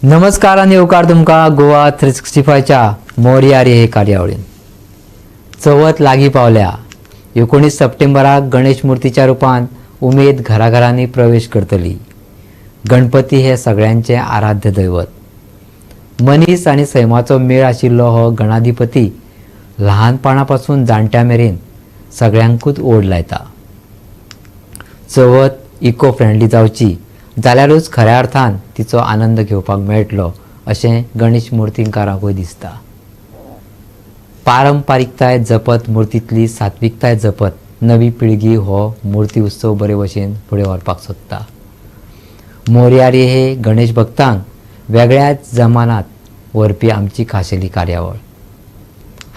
नमस्कार आनी येवकार तुमकां गोवा 365च्या मोरया रे हे कार्यावळीन. चवथ लागीं पावल्या. 19 सप्टेंबराक गणेश मुर्तीच्या रुपान उमेद घराघरांनी प्रवेश करतली. गणपती हे सगळ्यांचें आराध्य दैवत. मनीस आनी सैमाचो मेळ आशिल्लो हो गणाधिपती ल्हानपणा पासून जाणट्या मेरेन सगळ्यांकूच ओड लायता. चवथ इको फ्रेंडली जावची जाल्यारूच खऱ्या अर्थान तिचो आनंद घेवपाक मेळटलो अशें गणेश मुर्तीकारांकूय दिसता. पारंपारिकताय जपत मुर्तींतली सात्विकताय जपत नवी पिळगी हो मुर्ती उत्सव बरे भशेन फुडें व्हरपाक सोदता. मोरया रे हे गणेश भक्तांक वेगळ्याच जमानात व्हरपी आमची खाशेली कार्यावळ.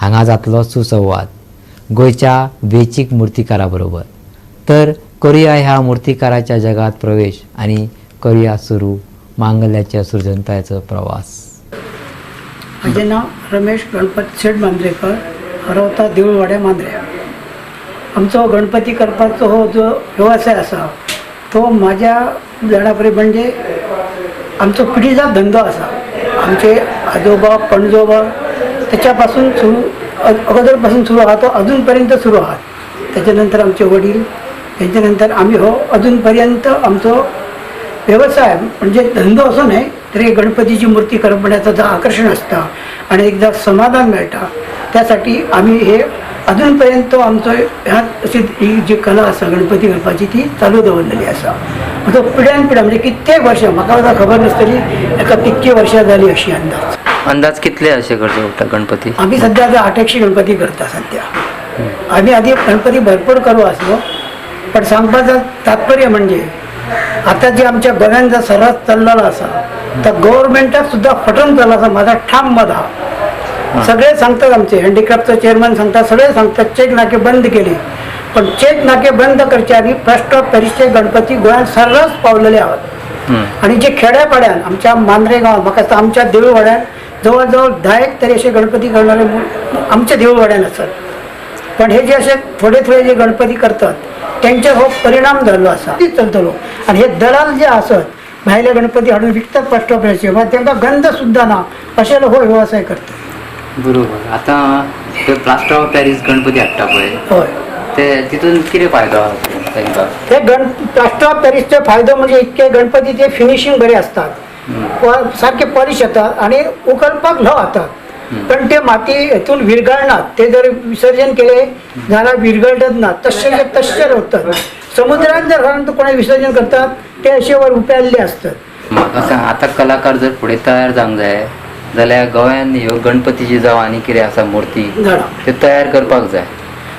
हांगा जातलो सुसंवाद गोंयच्या वेंचीक मुर्तीकारा बरोबर. तर करुया ह्या मुर्तीकाराच्या जगात प्रवेश आनी करुया सुरू मांगल्याच्या सृजनतायेचो प्रवास. म्हजें नांव रमेश गणपत शेट मांद्रेकर, रावता देऊळवाड्या मांद्रे. आमचो गणपती करपाचो हो जो वेवसाय आसा तो म्हाज्या जाणा म्हणजे आमचो पिढीजात धंदो आसा. आमचे आजोबा पणजोबा त्याच्या पासून सुरू अगोदर पासून सुरू आहा, तो अजून पर्यंत सुरू आहा. त्याच्या नंतर आमचे वडील, त्यांच्या नंतर आम्ही हो अजूनपर्यंत आमचो व्यवसाय म्हणजे धंदो असो न्हय तरी गणपतीची मूर्ती करपण्याचं जो आकर्षण असता आणि एकदा समाधान मेळटा, त्यासाठी आम्ही हे अजूनपर्यंत तो आमचो ह्या अशी ही जी कला आसा गणपती करपाची ती चालू दवरलेली आसा. तो पिढ्यान पिढ्या म्हणजे कित्येक वर्षां म्हाका आतां खबर नासतली एका कितकी वर्षां जाली अशी अंदाज. अंदाज कितले अशे करचे पडटा गणपती? आम्ही सध्या आतां 800 गणपती करता सध्या. आम्ही आधी गणपती भरपूर करू आसलो, पण सांगपाचं तात्पर्य म्हणजे आता जे आमच्या गोव्यान जो सर्रास चल्लेलो आसा तर गव्हर्मेंटाक सुद्दां फटोवन चल्लो आसा, म्हाजा ठाम मत आहा. सगळे सांगतात, आमचे हँडिक्राफ्टचो चेअरमॅन सांगता, सगळे सांगतात चेक नाके बंद केले, पण चेक नाके बंद करच्या आधी प्लास्टर ऑफ पॅरिसचे गणपती गोंयांत सर्रास पावलेले आहात. आणि जे खेड्यापाड्यान आमच्या मांद्रे गांवात म्हाका दिसता आमच्या देऊळवाड्यान जवळ जवळ 10 तरी असे गणपती करणारे आमच्या देऊळवाड्यान आसत. पण हे जे असे थोडे थोडे जे गणपती करतात त्यांच्यार हो परिणाम जाल्लो आसा, तीच चलतलो. आनी हे दलाल जे आसत भायले गणपती हाडून विकतात प्लास्टर ऑफ पॅरिसचे, मागीर तांकां गंध सुद्दां ना अशे लोक हो वेवसाय करतात. बरोबर. आतां ते प्लास्टर ऑफ पॅरीस गणपती हाडटा पळय, हय, ते तितून कितें फायदो आसा तांकां? हे प्लास्टर ऑफ पॅरिसचे फायदो म्हणजे इतके गणपतीचे फिनिशींग बरे असतात, सारखे पॉलिश येतात आणि उकलपाक ल्हव जातात, पण ते माती हेतून विरगळनात. ते जर विसर्जन केले जाल्यार विरगळटत ना, तशे तशे रावतात. समुद्रात जर घालून कोणा विसर्जन करतात ते अशे वर उपेल्ले असतात. म्हाका सांग, आतां कलाकार जर फुडें तयार जावंक जाय जाल्यार गोंयान ह्यो गणपतीची जावं आनी कितें आसा मुर्ती झाडां ते तयार करपाक जाय.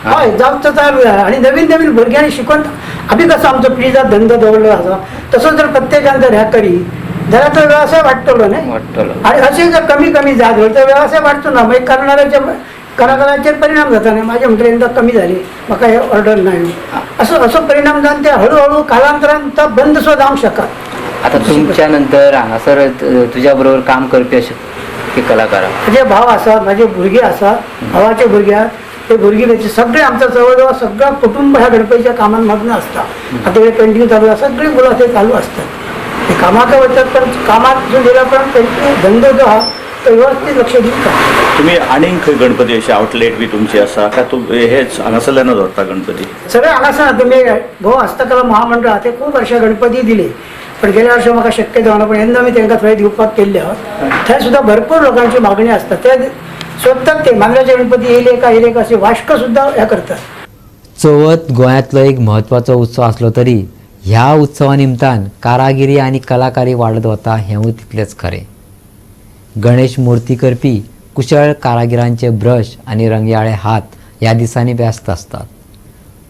हय, जावचो तयार जाय. आणि नवीन नवीन भुरग्यांनी शिकोवन आमी कसो आमचो पिढीजात धंदो दवरलो आसा तसो जर प्रत्येकान जर ह्या करी जाल्यार तो वेवसाय वाडटलो न्हय. वाडटलो. आणि अशें जर कमी कमी जात जाल्यार तो वेवसाय वाडचो ना, मागीर करणाऱ्याच्या कलाकारांचेर परिणाम जाता न्हय. म्हाजे म्हणटकीर यंदा कमी जाली, म्हाका हे ऑर्डर ना, असो असो परिणाम जावन ते हळूहळू कालांतरान तो बंद सुद्दां जावंक शकता. आतां तुमच्या नंतर हांगासर तुज्या बरोबर काम करपी अशे कलाकार? म्हजे भाव आसा, म्हाजे भुरगे आसा, भावाचे भुरगे आसा, ते भुरगीं ताचे सगळे आमचं जवळ जवळ सगळं कुटुंब ह्या गणपतीच्या कामात मग्न आसता. आतां हे पेंटींग चालू आसा, सगळीं मुलां ते चालू असतात, ते कामाक वतात, पण कामात जो गेला पण पेंटिंग धंदो जो आहा तो व्यवस्थित लक्ष दिवन करता. तुम्ही आनीक खंय गणपती अशे आउटलेट बी तुमची आसा काय तूं हेच हांगासरल्यानच व्हरता गणपती? सगळे हांगासर तुमी गोवा हस्तकला महामंडळ आहा, ते खूब वर्षां गणपती दिले, पण गेल्या वर्षी म्हाका शक्य जावना, पण येन्ना आमी तांकां थोडे दिवपाक केल्ले आहा. थंय सुद्दां भरपूर लोकांची मागणी आसता, ते सोदतात ते मांद्र्याचे गणपती येयले काय येयले काय असे वाश्क सुद्दां हे करतात. चवथ गोंयांतलो एक म्हत्वाचो उत्सव आसलो तरी ह्या उत्सवा निमतान कारागिरी आनी कलाकारी वाडत वता हेंवूय तितलेंच खरें. गणेश मुर्ती करपी कुशळ कारागिरांचे ब्रश आनी रंगयाळे हात ह्या दिसांनी व्यस्त आसतात.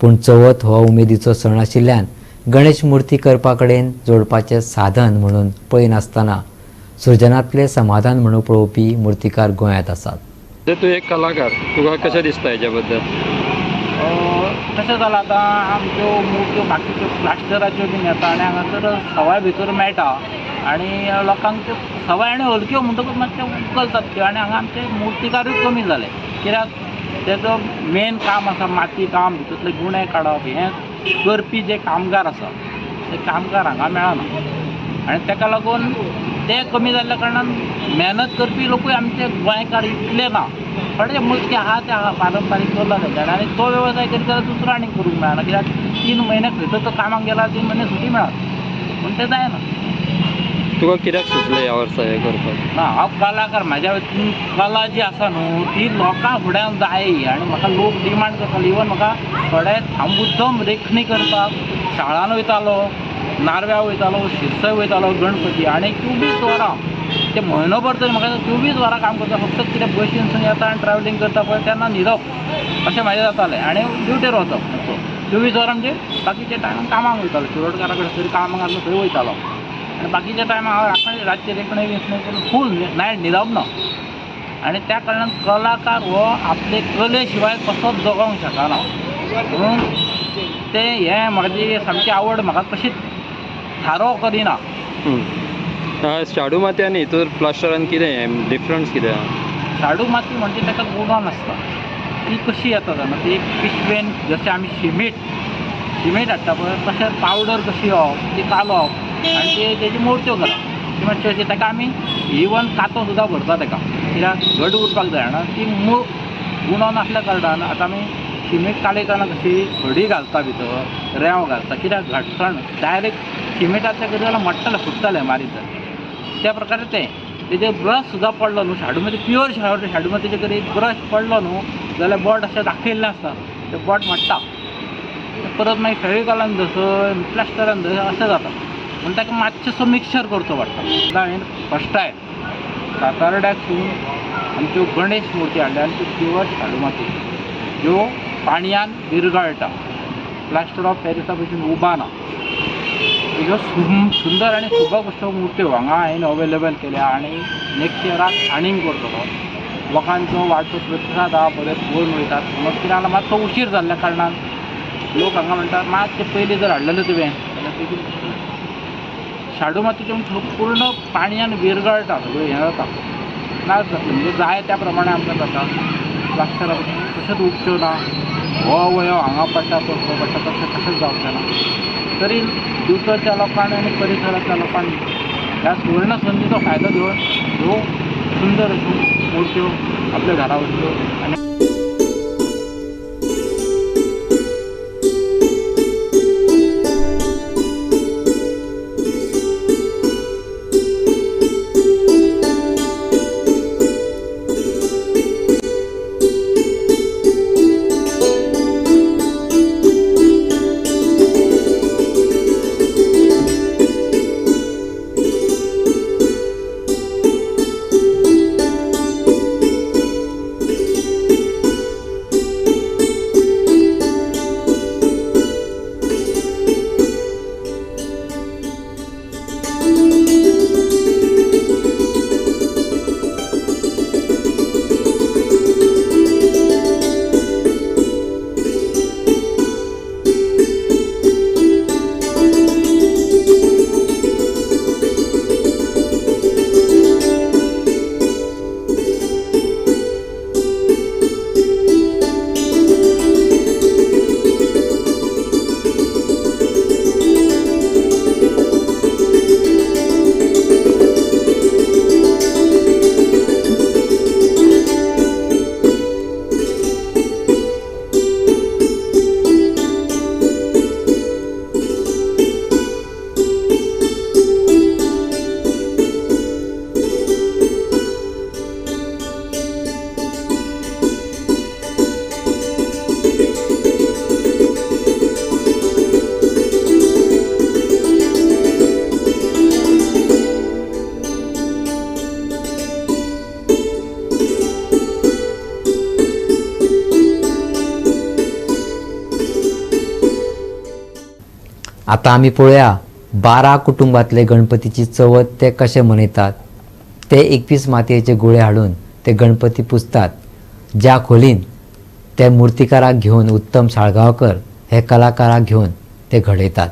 पूण चवथ हो उमेदीचो सण आशिल्ल्यान गणेश मुर्ती करपा कडेन जोडपाचें साधन म्हणून पळयनासतना सृजनांतलें समाधान म्हणून पळोवपी मुर्तीकार गोंयांत आसात. तूं एक कलाकार, तुका कशें दिसता हेच्या बद्दल? कशें जालां आतां आमच्यो मुर्त्यो बाकीच्यो प्लास्टराच्यो बीन येता आनी हांगासर सवाय भितर मेळटा आनी लोकांक त्यो सवाय आनी हलक्यो म्हणटकूच मातशें उखलतात त्यो. आनी हांगा आमचे मुर्तीकारूय कमी जाले, कित्याक तेजो मेन काम आसा माती काम, भितूंतले गुणे काडप, हें करपी जे कामगार आसा ते कामगार हांगा मेळना आनी ताका लागून ते कमी जाल्ल्या कारणान मेहनत करपी लोकूय आमचे गोंयकार इतले ना. थोडे मोजके आहा ते आहा पारंपारीक चल्ला तेंच्यानी आनी तो वेवसाय करीत जाल्यार दुसरो आनीक करूंक मेळना, कित्याक 3 म्हयने खंय तर कामाक गेला 3 म्हयने सुटी मेळना, पूण तें जायना. तुका कित्याक सुचलें ह्या वर्सा हें करपाक? ना, हांव कलाकार, म्हाज्या कला जी आसा न्हू ती लोकां फुड्यान जाय आनी म्हाका लोक डिमांड करताले. इवन म्हाका थोडे हांव मुद्दम रेखणी करपाक शाळान वयतालो, नारव्या वयतालो, शिरसय वयतालो गणपती, आनी 24 वरां ते म्हयनोभर तरी म्हाका 24 वरां काम करता. फक्त कितें बशीनसून येता आनी ट्रॅवलिंग करता पळय तेन्ना न्हिदप अशें म्हाजें जातालें आनी ड्युटेर वचप. 24 वरां म्हणजे बाकीच्या टायमाक कामाक वयतालो, शिरोडकारा कडेन तरी कामाक आसलो थंय वयतालो आनी बाकीच्या टायमाक हांव राखण रातचें रेखणे विसणे करून फूल नायट न्हिदप ना. आनी त्या कारणान कलाकार हो आपले कले शिवाय कसोच जगोंक शकना, म्हणून ते हें म्हाजी सामकी आवड म्हाका कशीच थारो करिना. शाडू माती आनी हितूर प्लास्टरान कितें डिफरन्स कितें आहा? शाडू माती म्हणजे ताका गुणो नासता, ती कशी येता जाणा, ती एक पिशवेन जशें आमी सिमेंट हाडटा पळय तशें पावडर कशी येवप, ती कालोवप आनी ते तेजी मुर्त्यो करप. ती मातशी अशी ताका आमी इवन कातो सुद्दां भरता ताका, कित्याक घट उरपाक जाय. आनी ती गुणो नासल्या कारणान आतां आमी सिमेंट कालयतना कशी खडी घालता, भितर रेंव घालता, कित्याक घटसाण डायरेक्ट सिमेंटाचें करीत जाल्यार मोडटलें, फुट्टलें मारीत जाल्यार. त्या प्रकारे तें तेजेर ब्रश सुद्दां पडलो न्हू, शाडू माती प्युअर शाडू मातीचे करीत ब्रश पडलो न्हू जाल्यार बोट अशें दाखयल्लें आसता, तें बोट मोडटा, परत मागीर फेविकॉलान दसय प्लास्टरान दसय अशें जाता. म्हूण ताका मातशेंसो मिक्सचर करचो पडटा. हांवें फर्स्ट टायम सातारड्याकसून आमच्यो गणेश मुर्ती हाडल्या आनी त्यो प्युअर शाडू माती ज्यो पाणयान विरगळटा, प्लास्टर ऑफ पॅरिसा भशेन उबाना. ह्यो सुंदर आनी सुबक अश्यो मुर्त्यो हांगा हांवें अवेलेबल केल्या आनी नेक्स्ट इयराक आनीक करतलो. लोकांचो वाडटो प्रतिसाद आहा, बरे पळोवन वयतात. मग कितें जालां, मातसो उशीर जाल्ल्या कारणान लोक हांगा म्हणटात मातशें पयलीं जर हाडलेलें तुवें जाल्यार बेगीन. शाडू मातीचें पूर्ण पाणयान विरगळटा, सगळें हें जाता, नाच जातलें, म्हणजे जाय त्या प्रमाणे आमकां जाता. प्लास्टरा भशेन कशेंच उबच्यो ना, हो वयो हांगा पडटा तो थंय पडटा तशें कशेंच जावचें ना. तरी दिवचलच्या लोकांनी आनी परिसरांतल्या लोकांनी ह्या सुवर्ण संदीचो फायदो घेवन ह्यो सुंदर अश्यो मुर्त्यो आपल्या घरा वचच्यो आनी आतां आमी पळोवया 12 कुटुंबांतले गणपतीची चवथ ते कशे मनयतात. ते 21 मातयेचे गुळे हाडून ते गणपती पुजतात, ज्या खोलीन ते मुर्तीकाराक घेवन उत्तम साळगांवकर हे कलाकाराक घेवन ते घडयतात.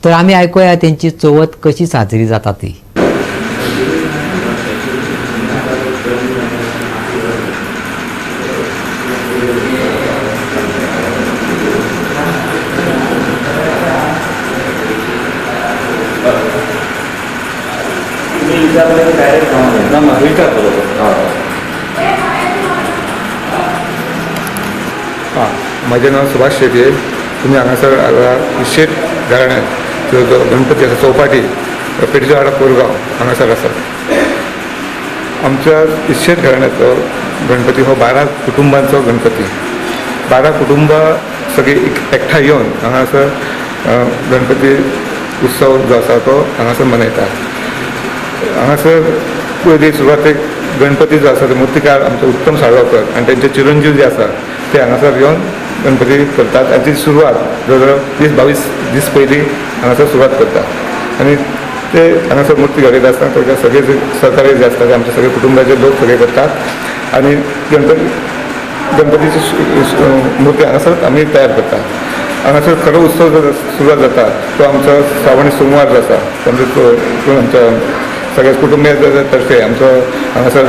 तर आमी आयकुया तेंची चवथ कशी साजरी जाता ती. ना ना विचार हय. हां, म्हजें नांव सुभाष शेटये. तुमी हांगासर शेट घराण्यात जो गणपती आसा चौपाटी पेटीच्या वाडा कोरगांव हांगासर आसा. आमच्या शेट घराण्याचो गणपती हो 12 कुटुंबांचो गणपती. 12 कुटुंबां सगळीं एकठांय येवन हांगासर गणपती उत्सव जो आसा तो हांगासर मनयतात. हांगासर पयली सुरवातेक गणपती जो आसा तो मुर्तीकार आमचो उत्तम साळगांवकर आनी तेंचे चिरंजीव जे आसा ते हांगासर येवन गणपती करतात आनी ती सुरवात जवळ जवळ 20-22 दीस पयलीं हांगासर सुरवात करतात आनी ते हांगासर मुर्ती घडयता आसतना तांकां सगळे जे सहकार्य जे आसता ते आमचे सगळे कुटुंबाचे लोक सगळे करतात आनी गणपतीची मुर्ती हांगासर आमी तयार करतात. हांगासर खरो उत्सव जो सुरवात जाता तो आमचो श्रावणी सोमवार जो आसा तो आमचो आमच्या सगळ्या कुटुंबिया तर्फे आमचो हांगासर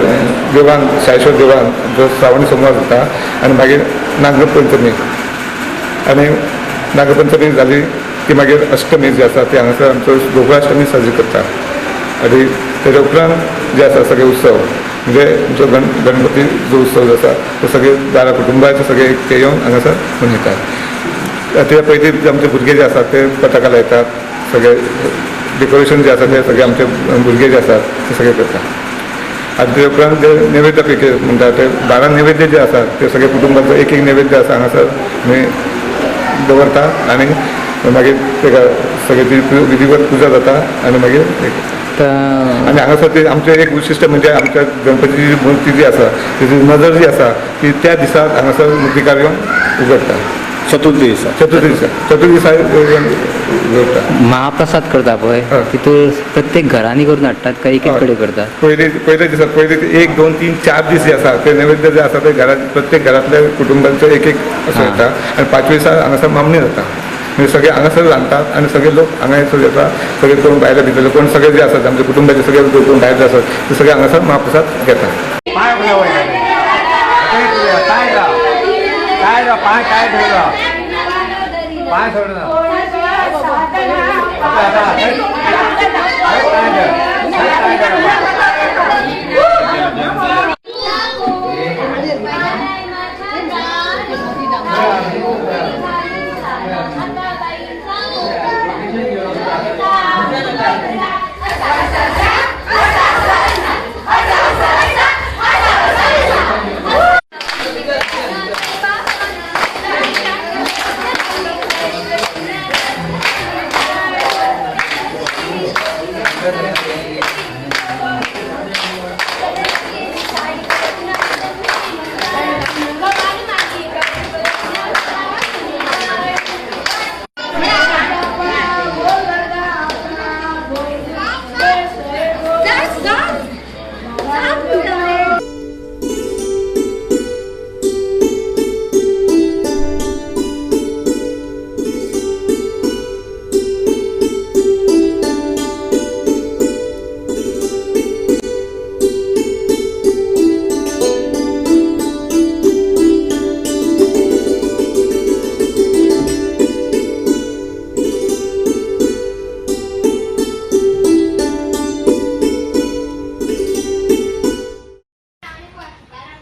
देवळान साईश्वर देवळान आमचो श्रावणी सोमवार जाता आनी मागीर नागपंचमी आनी नागपंचमी जाली की मागीर अष्टमी जी आसा ती हांगासर आमचो गोकुळाष्टमी साजरी करता आनी तेच्या उपरांत जे आसा सगळे उत्सव म्हणजे आमचो गणपती जो उत्सव जो आसा तो सगळे 12 कुटुंबाचे सगळे ते येवन हांगासर मनयतात. त्या पयलीं आमचे भुरगे जे आसात ते पताका लायतात, सगळे डेकोरेशन जे आसा ते सगळे आमचे भुरगे जे आसात ते सगळे करतात. आनी ते उपरांत जे नैवेद्य पैकी म्हणटा ते 12 नैवेद्य जे आसात ते सगळे कुटुंबाचो एक एक नैवेद्य आसा हांगासर आमी दवरता आनी मागीर तेका सगळे ती विधिवत पुजा जाता आनी मागीर आनी हांगासर ते आमचें एक वैशिश्ट म्हणजे आमच्या गणपतीची मूर्ती जी आसा तेजी नजर जी आसा ती त्या दिसा हांगासर मुर्तीकार येवन उगडटा. चतुर्थी दिसा चतुर्थी दिसा उगडटा. महाप्रसाद करता पळय तितून प्रत्येक घरांनी करून हाडटात काय एक कडेन करतात? पयले दिसा पयले 1, 2, 3, 4 दीस जे आसा ते नैवेद्य जे आसा ते घरात प्रत्येक घरांतल्या कुटुंबांचो एक एक असो येता आनी 5वे दिसा हांगासर मामणी जाता. म्हणजे सगळे हांगासर रांदतात आनी सगळे लोक हांगा येसर येता, सगळे कोण भायले भितरले कोण सगळे जे आसात आमच्या कुटुंबाचे सगळे कोण भायर जे आसात ते सगळे हांगासर महाप्रसाद घेतात.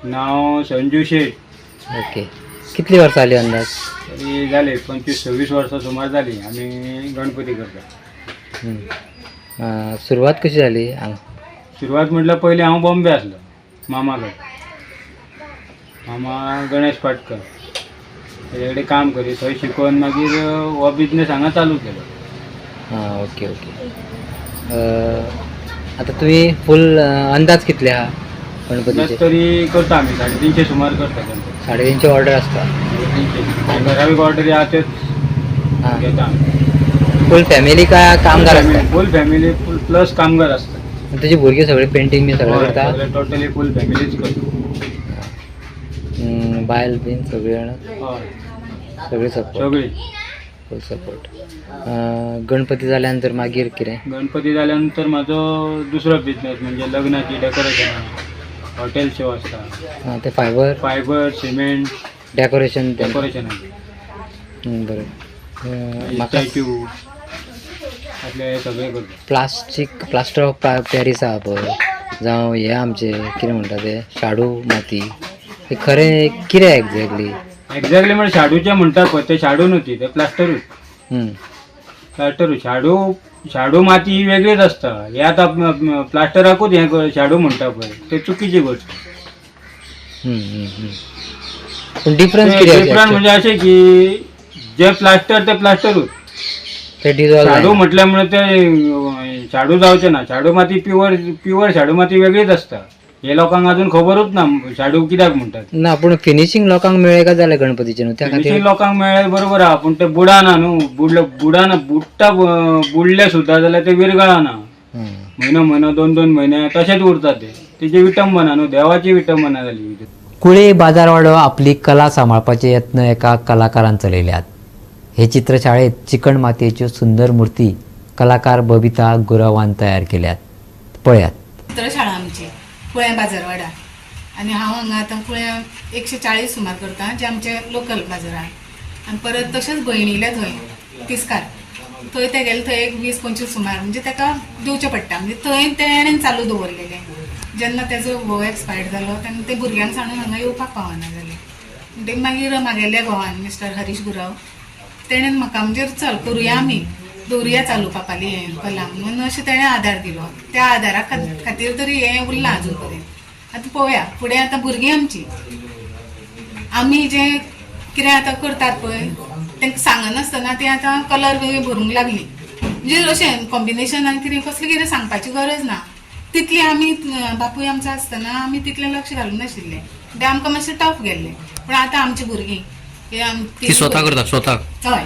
नाव संजू शेठ. ओके, कितली वर्सां जाली अंदाज? तरी जाले 25-26 वर्सां सुमार जाली आमी गणपती करता. सुरवात कशी जाली? सुरवात म्हटल्यार पयलीं हांव बॉम्बे आसलो मामा कडेन. मामा गणेश पाटकर तेजे कडेन काम करी, थंय शिकोवन मागीर हो बिजनेस हांगा चालू केलो. हां, ओके ओके. आतां तुवें फूल अंदाज कितले आहा गणपतीचे? तरी करता आमी 350 सुमार करता गणपती. 350 ऑर्डर आसता? 350 घरावी ऑर्डरी आहा त्योच घेता आमी. फूल फॅमिली काय कामगार आसता? फूल फॅमिली फूल प्लस कामगार आसता. तुजी भुरगीं सगळीं पेंटींग बी सगळें करता? टोटली फूल फॅमिलीच करता. बायल बीन सगळीं जाणां? सगळी सपोर्ट? सगळी फूल सपोर्ट. गणपती जाल्या नंतर मागीर कितें? गणपती जाल्या नंतर म्हाजो दुसरो बिजनेस म्हणजे लग्नाची डेकोरेशन, हॉटेल शो आसता. ते fibre? Fibre, cement, decoration. Decoration. बरें. स्टॅच्यू आसल्यार हे सगळे करता. प्लास्टीक प्लास्टर ऑफ पॅरीस आहा पळय, जावं हे आमचे कितें म्हणटा ते शाडू माती, हे खरें कितें एग्जॅक्टली? एक्झॅक्टली म्हणजे शाडूचे म्हणटा पळय ते शाडू न्हू ती, ते प्लास्टरूच. प्लास्टरूच. शाडू शाडू माती ही वेगळीच आसता. हे आतां प्लास्टराकूच हें शाडू म्हणटा पळय ते चुकीची गोश्ट. पूण डिफरन्स कितें? डिफरन्स म्हणजे अशें की जे प्लास्टर ते प्लास्टरूच, ते डिजॉल्व शाडू म्हटल्या मुळे ते शाडू जावचे ना. शाडू माती प्युअर प्युअर शाडू माती वेगळीच आसता. हे लोकांक अजून खबरूच ना शाडू कित्याक म्हणटात. ना, पूण फिनिशींग लोकांक मेळ्ळें काय जालें गणपतीचें न्हू त्या खातीर? फिनिशींग लोकांक मेळ्ळें बरोबर आहा, पूण ते बुडाना न्हू, बुडले बुडाना, बुडटा बुडले सुद्दां जाल्यार ते विरगळना. म्हयनो म्हयनो दोन दोन म्हयने तशेंच उरता ते. तेजी विटंबना न्हू, देवाची विटंबना जाली. कुळे बाजारवाडो आपली कला सांबाळपाचे यत्न एका कलाकारान चलयल्यात. हे चित्रशाळेत चिकण मातयेच्यो सुंदर मूर्ती कलाकार बबिता गुरवान तयार केल्यात. पळयात. चित्रशाळा आमची कुळ्यां बाजारवाडा आनी हांव हांगा आतां कुळ्यां 140 सुमार करता, जे आमचे लोकल बाजारान. आनी परत तशेंच भयणीले थंय तिस्कार थंय तेगेले थंय एक 20-25 सुमार म्हणजे ताका दिवचें पडटा. म्हणजे थंय तेणेन चालू दवरलेलें. जेन्ना तेजो घोव एक्सपायर्ड जालो तेन्ना ते भुरग्यांक सांडून हांगा येवपाक पावना जालें. म्हणटकीर मागीर म्हागेल्या घोवान मिस्टर हरीश गुरव तेणेन म्हाका म्हणजे चल करुया आमी, दवरुया चालू पापाली हें कला म्हणून अशें तेणें आदार दिलो. त्या आदारा खातीर तरी हें उरलां आजून पर्यंत. आतां पळोवया फुडें. आतां भुरगीं आमची आमी जें कितें आतां करतात पळय तांकां सांगनासतना ती आतां कलर बी भरूंक लागली. म्हणजे अशें कॉम्बिनेशन आनी कितें कसलें कितें सांगपाची गरज ना. तितली आमी बापूय आमचो आसतना आमी तितलें लक्ष घालूंक नाशिल्लें, तें आमकां मातशें टफ गेल्लें. पूण आतां आमची भुरगीं ती स्वता करता स्वताक? हय,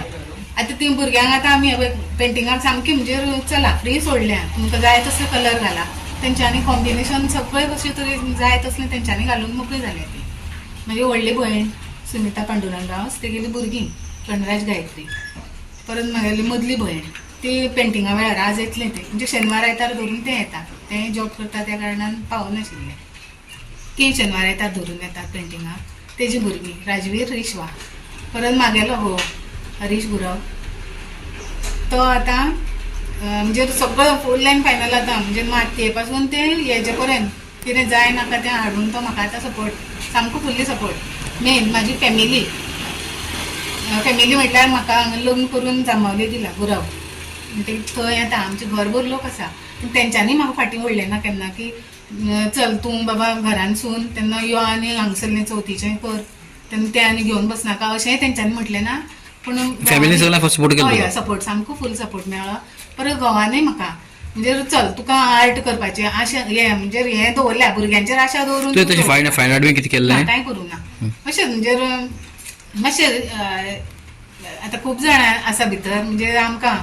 आतां ती भुरग्यांक आतां आमी पेंटिंगाक सामकी म्हणजे चला फ्री सोडल्या, तुमकां जाय तसले कलर घाला. तेंच्यांनी कॉम्बिनेशन सगळें कशें तरी जाय तसलें तेंच्यांनी घालून मोकळी जाल्या ती. म्हजी व्हडली भयण सुनिता पांडुरंग गांवस, तेगेली भुरगीं गणराज गायत्री. परत म्हागेली मदली भयण ती पेंटिंगा वेळार आज येतलें तें, म्हणजे शेनवार आयतार धरून तें येता. तें जॉब करता त्या कारणान पावनाशिल्लें. ती शेनवार आयतार धरून येतात पेंटिंगाक. तेजी भुरगीं राजवीर रिश्वा. परत म्हागेलो घोव हरीश गुरव तो आतां म्हणजे सगळो फूल अँड फायनल आतां म्हणजे मातये पासून ते हेजे पर्यंत कितें जाय नाका तें हाडून तो म्हाका आतां सपोर्ट, सामको फुल्ली सपोर्ट. मेन म्हाजी फॅमिली, फॅमिली म्हटल्यार म्हाका हांगा लग्न करून जांबावले दिला गुरव. म्हणटकीर थंय आतां आमचें घरभर लोक आसा, पूण तेंच्यांनी म्हाका फाटीं ओडलें ना केन्ना की चल तूं बाबा घरानसून तेन्ना यो आनी हांगसरलें चवथीचें कर, तेन्ना तें आनी घेवन बसनाका अशेंय तेंच्यांनी म्हटलें ना. पूण फॅमिली सगळ्यांक सपोर्ट केलो हय, तुका? सपोर्ट सामको फूल सपोर्ट मेळ्ळो. परत घोवानूय म्हाका म्हणजे चल तुका आर्ट करपाचें आशा हें म्हणजे हें दवरल्या भुरग्यांचेर आशा दवरून तुवें तशें फायन फायन आर्ट बी कितें केल्लें? ना, कांय करूं ना अशें म्हणजे मातशें आतां खूब जाणां आसा भितर म्हणजे आमकां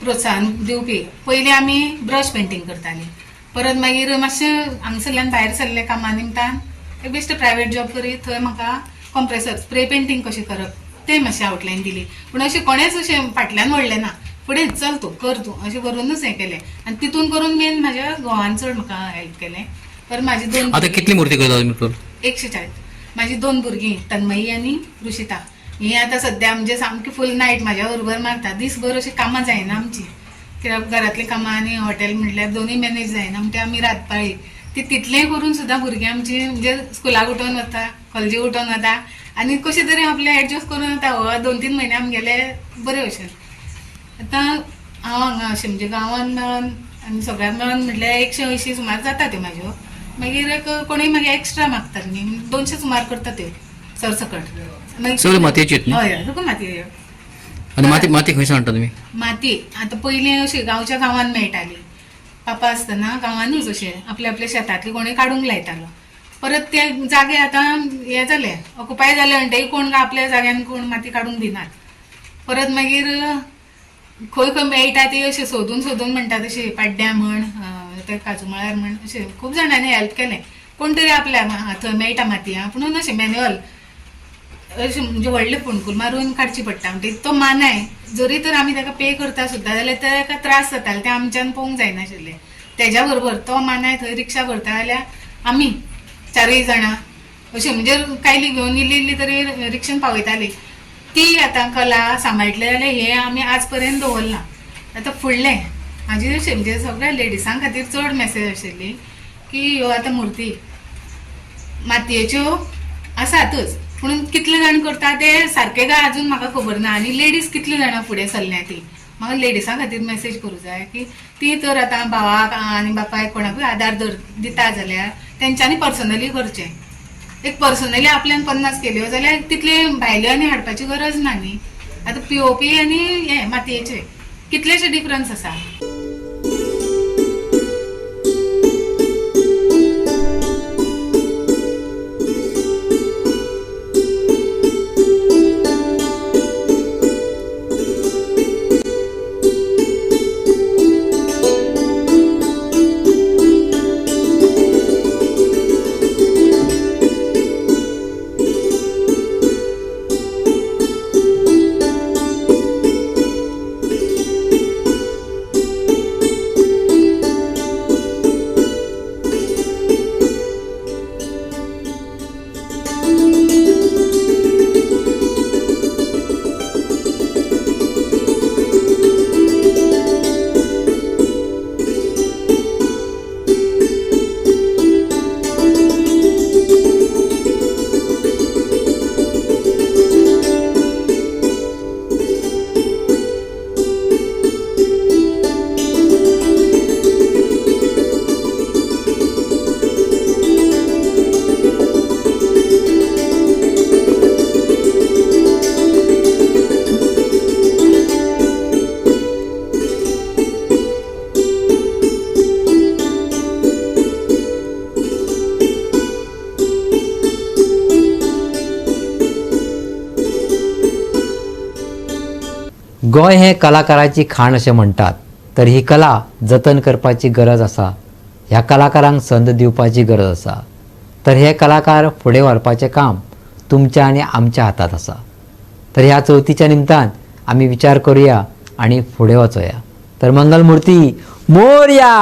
प्रोत्साहन दिवपी. पयलीं आमी ब्रश पेंटींग करतालीं, परत मागीर मातशें हांगसरल्यान भायर सरलें कामा निमतान एक बेश्ट प्रायवेट जॉब करी, थंय म्हाका कॉम्प्रेसर स्प्रे पेंटींग कशें करप तें मातशें आवटलायन दिली. पूण अशें कोणेंच अशें फाटल्यान ओडलें ना, फुडें चल तूं कर तूं अशें करूनच हें केलें. आनी तितून करून मेन म्हाज्या घोवान चड म्हाका हेल्प केलें. परत म्हाजी दोन आतां कितली मूर्ती करता तुमी टोटल? 140. म्हाजी दोन भुरगीं तन्मयी आनी ऋषिता ही आतां सद्या म्हणजे सामकी फूल नायट म्हाज्या बरोबर मारता. दीसभर अशी कामां जायना आमची, कित्याक घरांतलीं कामां आनी हॉटेल म्हटल्यार दोनूय मॅनेज जायना. म्हणटा आमी रातपाळी ती तितलेंय करून सुद्दां भुरगीं आमची म्हणजे स्कुलाक उठोवन वता, कॉलेजीक उठोवन वता आनी कशें तरी आपलें एडजस्ट करून वता. हो 2-3 म्हयने आमगेले बरे भशेन. आतां हांव हांगा अशें म्हणजे गांवान मेळोन आनी सगळ्यांक मेळोन म्हटल्यार 180 सुमार जाता त्यो म्हाज्यो. मागीर एक कोणूय मागीर एक्स्ट्रा मागतात न्ही, 200 सुमार करता त्यो सरसकट. मागीर सगळ्यो मातयेच्योच न्ही? हय, सगळ्यो मातयेच्यो. आनी माती माती खंयसान हाडटा तुमी? माती आतां पयलीं अशी गांवच्या गांवान मेळटाली. पापा आसतना गांवानूच अशें आपल्या आपल्या शेतांतली कोणूय काडूंक लायतालो. परत ते जागे आतां हे जाले ऑकुपाय जाले म्हणटकीर कोण आपल्या जाग्यान कोण माती काडूंक दिनात. परत मागीर खंय खंय मेळटा ती अशें सोदून सोदून म्हणटा तशी पाड्ड्यां म्हण, ते काजूमळ्यार म्हण अशें खूब जाणांनी हेल्प केलें. कोण तरी आपल्या थंय मेळटा माती आं, पुणून अशें मॅन्युअल अशें म्हणजे व्हडलें फोंडकूल मारून काडची पडटा. म्हणटकीर तो मानाय जरी तर आमी ताका पे करता सुद्दां जाल्यार ताका त्रास जाताले, तें आमच्यान पळोवंक जायनाशिल्लें. तेज्या बरोबर तो मानाय थंय रिक्षा भरता जाल्यार आमी 4 जाणां अशें म्हणजे कायली घेवन इल्ली इल्ली तरी रिक्षेन पावयताली. ती आतां कला सांबाळटले जाल्यार हें आमी आज पर्यंत दवरलां. आतां फुडलें म्हाजी अशें म्हणजे सगळ्या लेडिसां खातीर चड मॅसेज आशिल्ली की ह्यो आतां मुर्ती मातयेच्यो आसातच, पूण कितले जाण करता ते सारकें काय अजून म्हाका खबर ना. आनी लेडीज कितले जाणां फुडें सरल्या ती म्हाका लेडिसां खातीर मॅसेज करूं जाय की ती तर आतां भावाक आनी बापायक कोणाकूय आदार दिता जाल्यार तेंच्यांनी पर्सनली करचें. एक पर्सनली आपल्यान 50 केल्यो जाल्यार तितले भायल्यो आनी हाडपाची गरज ना न्ही. आतां पीओपी आनी हे मातयेचे कितलेशे डिफरन्स आसा. गोंय हें कलाकाराची खाण अशें म्हणटात, तर ही कला जतन करपाची गरज आसा. ह्या कलाकारांक संद दिवपाची गरज आसा. तर हे कलाकार फुडें व्हरपाचें काम तुमच्या आनी आमच्या हातांत आसा. तर ह्या चवथीच्या निमतान आमी विचार करुया आनी फुडें वचोया. तर मंगलमुर्ती मोरया.